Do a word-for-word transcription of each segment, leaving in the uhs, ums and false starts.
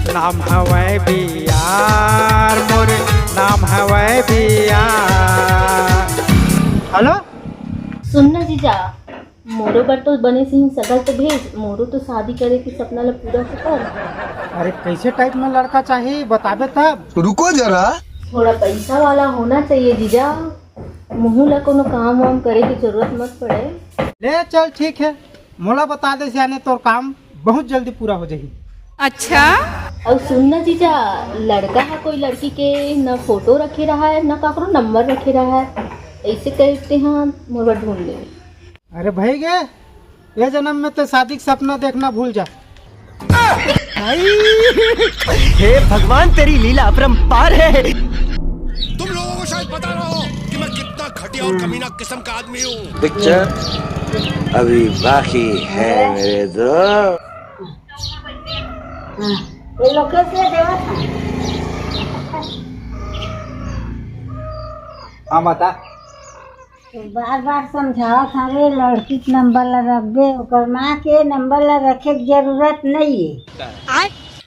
नाम हवय बियार, मोर नाम हवय बियार। हेलो। सुन ना जीजा, मोरो बर तो बने सही सगा तो भेज, मोरो तो शादी करे के सपना ला पूरा तो कर। अरे, कैसे टाइप में लड़का चाहिए, बताबे तब। रुको जरा। थोड़ा पैसा वाला होना चाहिए जीजा, मुहू ला कोनो काम वाम करे की जरूरत मत पड़े। ले चल, ठीक है, मोला बता दे सियाने, तोर काम बहुत जल्दी पूरा हो जाही। अच्छा। अउ सुन ना जीजा, लड़का हा कोई लड़की के न फोटो रखे रहा है, न काकरो नंबर रखे रहा है, ऐसे करते हाँ मोर बर ढूंढ ले। अरे भाई गे, ये जन्म में तो शादी का सपना देखना भूल जा। हे भगवान, तेरी लीला अपरंपार है। तुम लोगों को शायद पता ना हो कि मैं कितना घटिया और कमीना किस्म का आदमी हूँ। पिक्चर अभी बाकी है मेरे दोस्त। ये लोग कैसे देवत है? हाँ माता। तो बार बार समझावत हवे, लड़की के नंबर ला रखबे, ओकर माँ के नंबर ला रखे के जरूरत नहीं है।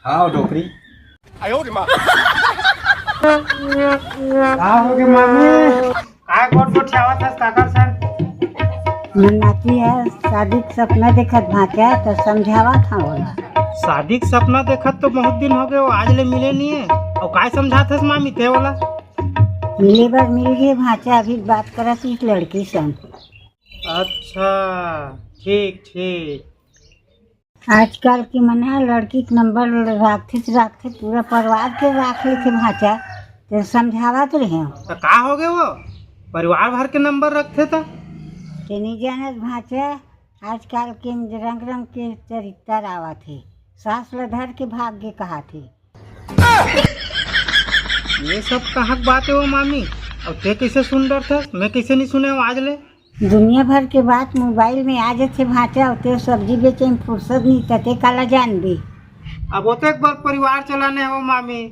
हाँ डोकरी। का होगे मामी? काय गोट गोट आवत हस काकर से? मनाती है शादी के सपना देखत भांचा तो समझावत हाँ बोला। शादी के सपना देखत तो बहुत दिन हो गए, वो आज ले मिले नहीं है। और काय समझात हस मामी ते वाला? मिले बर मिल गए भांचा, अभी बात करत इस लड़की संग। अच्छा, ठीक ठीक। आजकल के मना लड़की के नंबर राखते राखते पूरा परिवार के राख लेते भांचा। तो समझावत रहे। तो का हो गए वो? परिवार भर के नंबर रखते तो। ते नहीं जानत भांचा, आजकल के रंग रंग के चरित्र आवत है। सास ल धर के भाग गे कहा थे। ये सब कहाँ के बात है वो मामी? अब ते कैसे सुन डरथस? मैं कैसे नहीं सुने हूँ आज ले? दुनिया भर के बात मोबाइल में आ जाथे भांचा, अउ ते सब्जी बेचे में फुर्सत नहीं, तते काला जानबे। अब ओतेक बर परिवार चलाने हो मामी,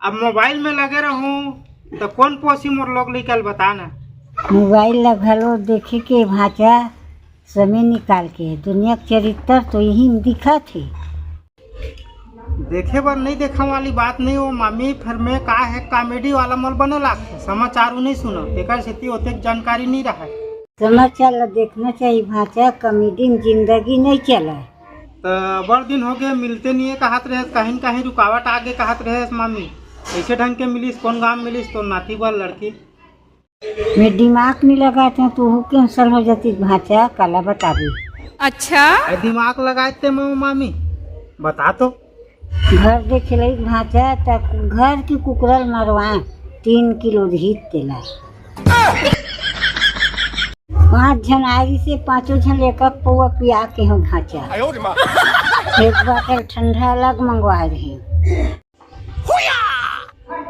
अब मोबाइल में लगे रहूं तो कौन पोसी मोर लोग लइका ल बता ना। मोबाइल ला घलो देखे के भांचा, समय निकाल के। दुनिया के चरित्र तो यही में दिखत हे। देखे बर नहीं देखा वाली बात नहीं हो मामी, फिर मैं का है, कॉमेडी वाला मोर बने लागथे, समाचार उ नहीं सुनो, तेकर सेती ओतेक जानकारी नहीं रहे। समाचार ला देखना चाहिए भांचा, कॉमेडी में जिंदगी नहीं चले। तो बड़ दिन हो गए मिलते नहीं है, कहत रहे कहीं न कहीं रुकावट आ गए कहत रहे मामी। कैसे ढंग के मिलिस, कौन गांव मिलिस तो नाती बर लड़की? मैं दिमाग नहीं लगाते हूँ, तू कैंसिल हो जाती भांचा, काला बताबी। अच्छा। ए, दिमाग लगाए ते मैं मामी, बता तो। घर देखे लई भांचा, त घर की कुकरल मरवा, तीन किलो धीत तेला। पांच झन आरी से पांचों झन एक एक पौवा पिया के हम भांचा। एक बाटल ठंडा अलग मंगवा रहे।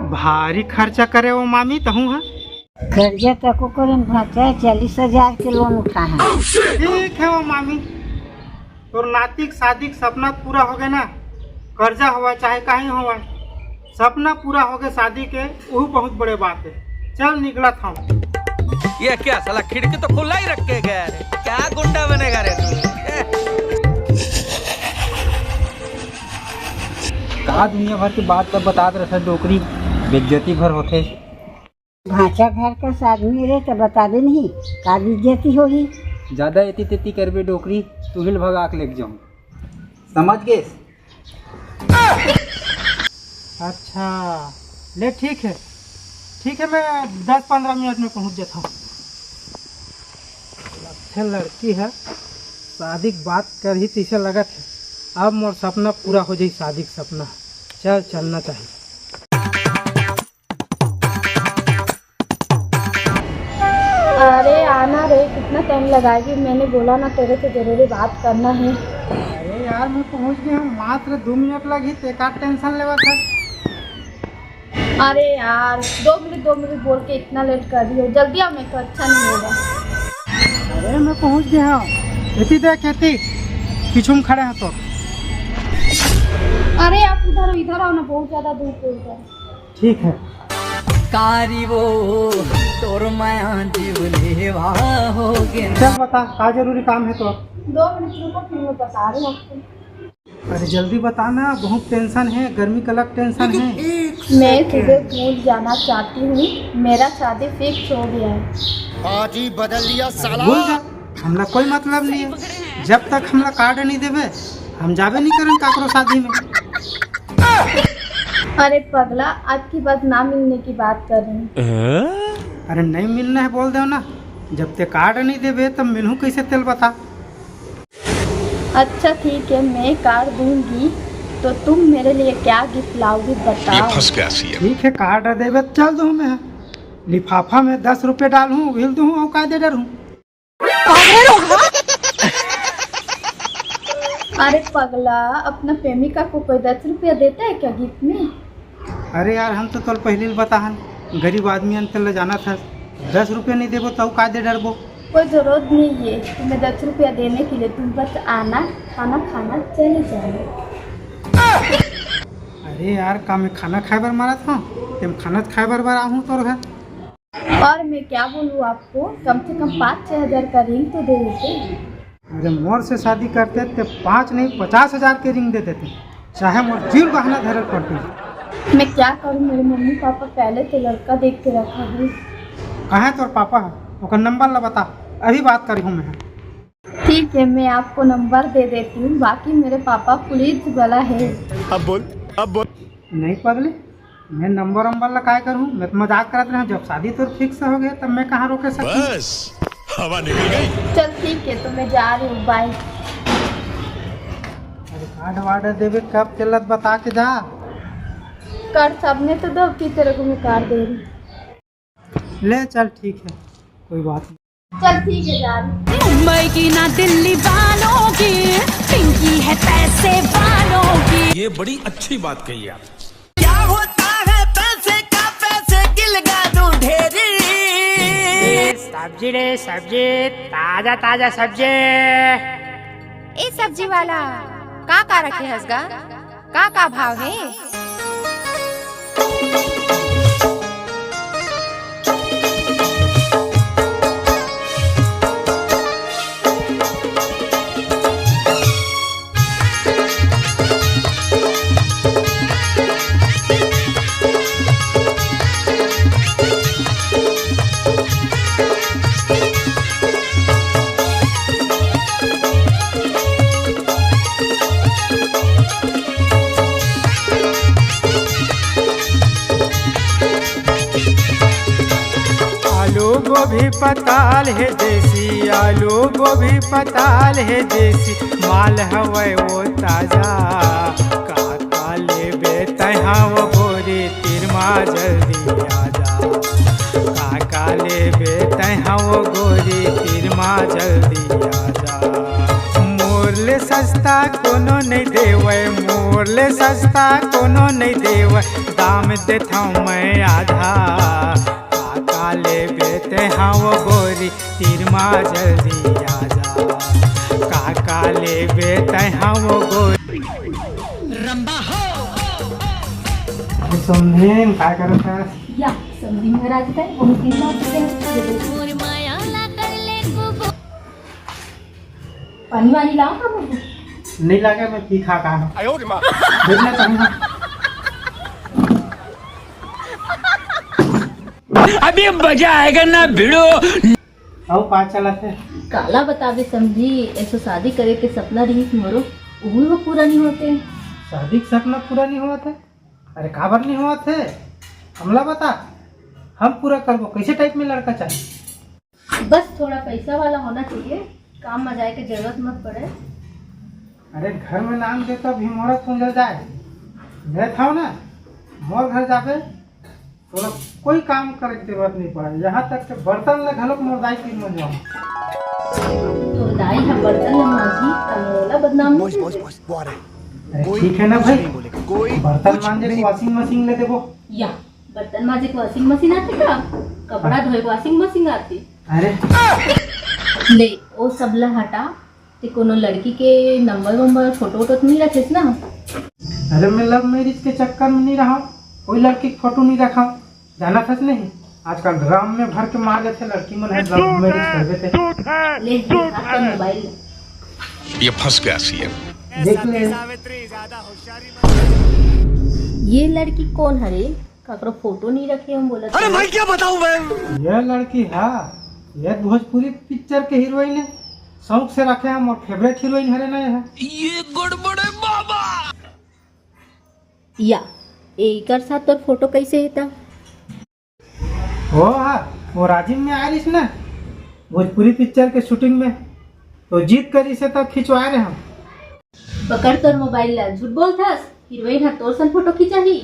भारी खर्चा करे वो मामी तहूँ हा। कर्जा तको करन भांचा, चालीस हजार के लोन उठा है। ठीक है वो मामी, तोर नाती के शादी के सपना पूरा हो गए ना, कर्जा होवे चाहे कहीं होवे, सपना पूरा हो गए शादी के, वही बहुत बड़े बात है। चल निकलत हम। ये क्या साला खिड़की तो खुला ही रख के गया रे, क्या गुंडा बनेगा रे तू? का दुनिया भर के बात तब बतात रहता डोकरी, बेइज्जती भर होथे। भांचा घर का आदमी रे तो बताबे नहीं, का बेइज्जती होही। ज्यादा एती तेती करबे डोकरी, तू हिल भगा के लेके जाऊं, समझ गेस? अच्छा, ले ठीक है, ठीक है, मैं दस पंद्रह मिनट में पहुंच जाता हूँ। अच्छे लड़की है, शादी की बात करही तैसे लगत है। अब मोर सपना पूरा हो जाई, शादी का सपना। चल, चलना चाहिए। अरे आना रे, कितना टाइम लगाएगी? मैंने बोला ना तेरे से जरूरी बात करना है। अरे यार, मैं पहुंच गया हूँ, मात्र दो मिनट लगी, ते का टेंशन लेवत है? अरे यार, दो मिनट दो मिनट बोल के इतना लेट कर रही हो, जल्दी आओ, नहीं तो अच्छा नहीं होगा। अरे मैं पहुंच गया हूँ, एती देख एती, पीछू में खड़े हैं तो। अरे आप इधर इधर आओ ना, बहुत ज्यादा धूप है इधर। ठीक है। कारी वो तोर माया जीव लेवा हो गे। चल बता, का जरूरी काम है तो? दो मिनट रुको, फिर मैं बता रही हूँ आपको। अरे जल्दी बता ना, बहुत टेंशन है, गर्मी का अलग टेंशन है। मैं तुझे भूल जाना चाहती हूँ, मेरा शादी फिक्स हो गया है। आज ही बदल लिया साला। भूल जा, हमला कोई मतलब नहीं है। जब तक हमला कार्ड नहीं देबे, हम जाबे नहीं करन काकरो शादी में। अरे पगला, आज की बात ना मिलने की बात कर रही हूँ। अरे नहीं मिलना है बोल दो ना, जब ते कार्ड नहीं देबे तब मिलूँ कैसे, तेल बता। अच्छा ठीक है, मैं कार्ड दूंगी तो तुम मेरे लिए क्या गिफ्ट लाओगे, बताओ। ये फंस गया सीएम। ठीक है, कार्ड देबे तो चल दूँ मैं, लिफाफा में दस रुपये डालूँ, उहिल दूँ, औकात दे डरूँ। अरे पगला, अपना प्रेमिका को कोई दस रुपया देता है क्या गिफ्ट में? अरे यार, हम तो तोल पहले ही बता हन, गरीब आदमी अंतर ले जाना था, दस रुपया नहीं देबो तो का दे डरबो? कोई जरूरत नहीं है तुम्हें दस रुपया देने के लिए, तुम बस आना, खाना खाना, चले जाना। अरे यार, का मैं खाना खाए बर मारा था? तेम खाना खाए बर बर आहूँ तोर घर। और मैं क्या बोलूँ आपको, कम से कम पाँच छः हजार का रिंग तो दे देते। अरे मोर से शादी करते ते पाँच नहीं, पचास हजार के रिंग दे देते, चाहे मोर जीव गहना धरल पड़ते। मैं क्या करूँ, मेरे मम्मी पापा पहले से लड़का देख के रखा है। कहाँ है तोर पापा? ओकर नंबर ला बता, अभी बात करी हूँ मैं। ठीक है, मैं आपको नंबर दे देती हूँ, बाकी मेरे पापा पुलिस वाला है। अब बोल, अब बोल। नहीं पगली, मैं नंबर वंबर ला काय करूँ? मैं तो मजाक करत रहा हूँ। जब शादी तोर फिक्स हो गया तब मैं कहाँ रोके सकती हूँ? बस, हवा निकल गई। चल ठीक है, तो मैं जा रही हूँ, बाय। अरे कार्ड वार्ड देबे कब, चलत बता के जा। कार्ड सामने तो दो, की तेरे को मैं कार्ड दे रही हूँ। ले चल, ठीक है, कोई बात नहीं। चल ठीक है, जा रही हूँ। मुंबई की ना दिल्ली वालों की, पिंकी है पैसे वालों की। ये बड़ी अच्छी बात कही आप। क्या होता है पैसे का, पैसे की लगा दूं ढेरी। सब्जी रे सब्जी, ताजा ताजा सब्जी। ए सब्जी वाला, का का रखे हस गा? का का भाव हे? आलू गोभी पताल हे देसी, आलू गोभी पताल हे देसी, माल हवय वो ताजा। का का लेबे तैं हव गोरी, तीर मा जल्दी आजा। का का लेबे तैं हव गोरी, तीर मा जल्दी आजा। मोर ले सस्ता कोनो नइ देवय, मोर ले सस्ता कोनो नइ देवय, दाम देथव मैं आधा। का का लेबे तैं हव गोरी, तीर मा जल्दी आजा। का का लेबे तैं हव गोरी। रंबा हो। अरे समधिन, काय करत हस? या, समधी महाराज का बहुत दिन बाद से। मोर माया ला कर ले कुबो। पानी वानी लाओ ना मुझे। नहीं लागे, मैं पी खा का। आयो रे माँ। देखना चाहूँगा। अभी मजा आएगा ना भिड़ो। अउ का चलत हे? काला बताबे समधी, ऐसो शादी करे के सपना रहिस मोरो, उहू ह पूरा नहीं होते। शादी के सपना पूरा नहीं होत हे? अरे काबर नहीं होत हे? हमला बता, हम पूरा करबो। कैसे टाइप में लड़का चाहिए? बस थोड़ा पैसा वाला होना चाहिए, काम में जाए के जरूरत मत पड़े। अरे घर में नाम दे तो भी मोरा पूंजा जाए। मैं था ना, मोर घर जाबे, तोला कोई काम करे के जरूरत नहीं पड़े, यहाँ तक के बर्तन ले घलोक मोर दाई तीर मंजवाऊँ। तोर दाई ह बर्तन ल मांजही, त मोला बदनाम नहीं बॉस, बॉस, बॉस, वो आ रहा है। अरे कोई ठीक है ना कुछ भाई, नहीं बोलेगा, कोई बर्तन कुछ मांजे नहीं। Washing machine ले देबो। या, बर्तन मांजे के washing machine आथे का? कपड़ा धोए के washing machine आथे। अरे ले, ओ सब ल हटा, ते कोनो लड़की के नंबर वंबर, फोटो वोटो तो नहीं रखेस ना? अरे मैं love marriage के चक्कर में नहीं रहा, कोई लड़की के फोटो नहीं रखा, जाना था नहीं? आजकल ड्रम में भर के मार देते लड़की मन है, love marriage कर देते। ले, हाथ का मोबाइल ले। ये फंस गया सीएम। देख ले। ये लड़की कौन हरे? काकरो फोटो नहीं रखे हम बोलत अरे हन। भाई, क्या बताऊं मैं? ये लड़की है, ये भोजपुरी पिक्चर के हीरोइन है। शौक से रखे हम, और फेवरेट हीरोइन हरे ना है। ये गड़बड़ है बाबा। या, एकर साथ तोर फोटो कैसे हेता? हो हा, वो राजिम में आ रहीस ना भोजपुरी पिक्चर के शूटिंग में, तो जिद करिस हे तब खिंचवाए रहे हम। पकड़ तोर मोबाइल ला, झूठ बोलथस? हीरोइन हा तोर सन फोटो खिंचाही?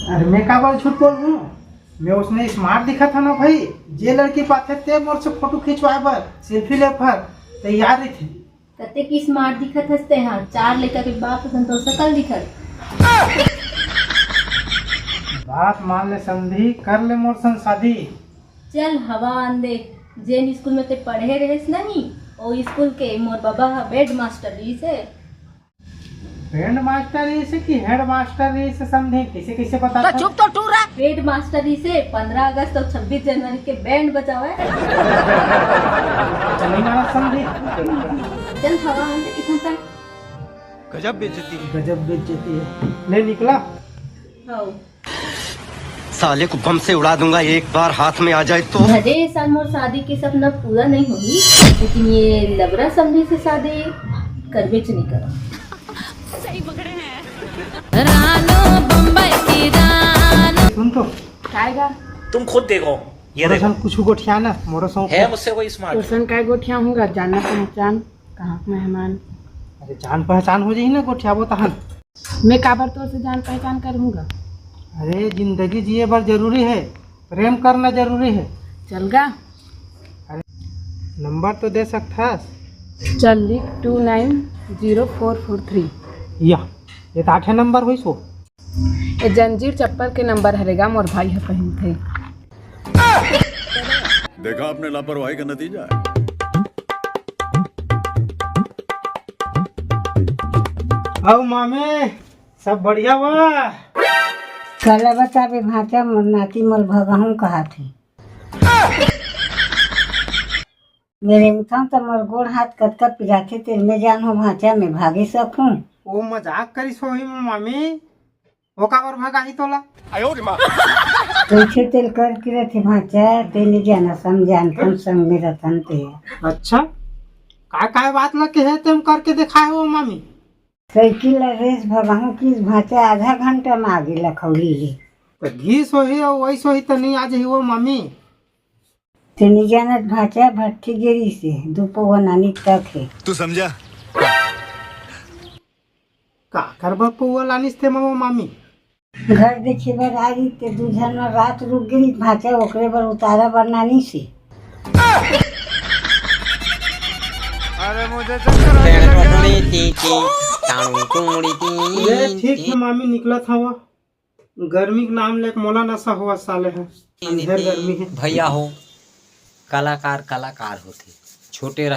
अरे मैं काबर झूठ बोलहूँ, मैं ओसने स्मार्ट दिखत हँव ना भाई। जे लड़की पाथे ते मोर से फोटो खिंचवाए बर, सेल्फी ले बर तैयार रहिथे। कतेक स्मार्ट दिखत हस तेहा, चार लइका के बाप असन तोर सकल दिखत। बात मान ले समधी, कर ले मोर संग शादी। चल हवा आन दे, जेन स्कूल में ते पढ़े रहेस नहीं, ओ स्कूल के मोर बबा हा बेड मास्टर रहिस हे। बेड मास्टर रहिस हे कि हेड मास्टर रहिस हे समधी, कइसे कइसे बता? तो चुप तो टूरा। बेड मास्टर रहिस हे, पंद्रह अगस्त और छब्बीस जनवरी के बैंड बजावे। चल नहीं मारा समधी। चल हवा आन दे, कितना तक? गजब बेइज्जती है। गजब बेइज्जती है। ले निकला। हाँ। साले को बम से उड़ा दूंगा, एक बार हाथ में आ जाए तो। भले ए साल मोर शादी के सपना पूरा नहीं होही, लेकिन ये लबरा समधी से शादी करबेच नहीं करा। रानो बम्बई की रानो। सुन तो। काय गा? तुम खुद देखो, ये मोरो देखो। संग कुछ गोठिया ना, मोरो संग है मुझसे कोई स्मार्ट। तोर संग काय गोठिया हूँगा, जानना पहचान, कहाँ के मेहमान। अरे जान पहचान हो जाही ना, गोठियाबो तहन। मैं काबर तोर से जान पहचान करूँगा? अरे जिंदगी जिए बर जरूरी है, प्रेम करना जरूरी है। चल गा। अरे नंबर तो दे सकथस। चल लिख, two nine zero four four three. या, ये तो आठे नंबर होइस वो। ये जंजीर चप्पल के नंबर हरे गा, मोर भाई ह पहिनथे। देखा आपने लापरवाही का नतीजा है। आओ मामे, सब बढ़िया बा? काला बताबे भांचा, मोर नाती मोर भगहूं कहाथे। मेरे उठंव त मोर गोड़ हाथ कतका पिराथे, तेन में जानहूं भांचा, मैं भागे सकहूं। ओ मजाक करिस होही मामी, ओ काबर भगाही तोला? कइसे तेल करके रथे भांचा, तें नइ जानस, हम जानथन संग में रथन ते। अच्छा, काय काय बात ला कहे तेम करके देखाए हो मामी? साइकिल ला रेस भगाहूं किस भांचा, आधा घंटा में आगे लखौली ले। त घीस होही अउ वइस होही त नइ आ जही वो मामी। तें नइ जानत भांचा, भट्ठी गिरिस हे, दू पौवा नानी तक हे। तू समझा? काकर बर पौवा लानिस ते मामा मामी? घर देखे बर आ रही ते दू झन रात रुक गिरी भांचा, ओकरे बर उतारा बर नानिस हे। अरे मुझे चक्कर आने लगा। ये ठीक है मामी, निकलत हवा। गर्मी के नाम लेके मोला नशा होवत साले ह। अंधेर गर्मी हे। भैया हो, कलाकार कलाकार होथे। छोटे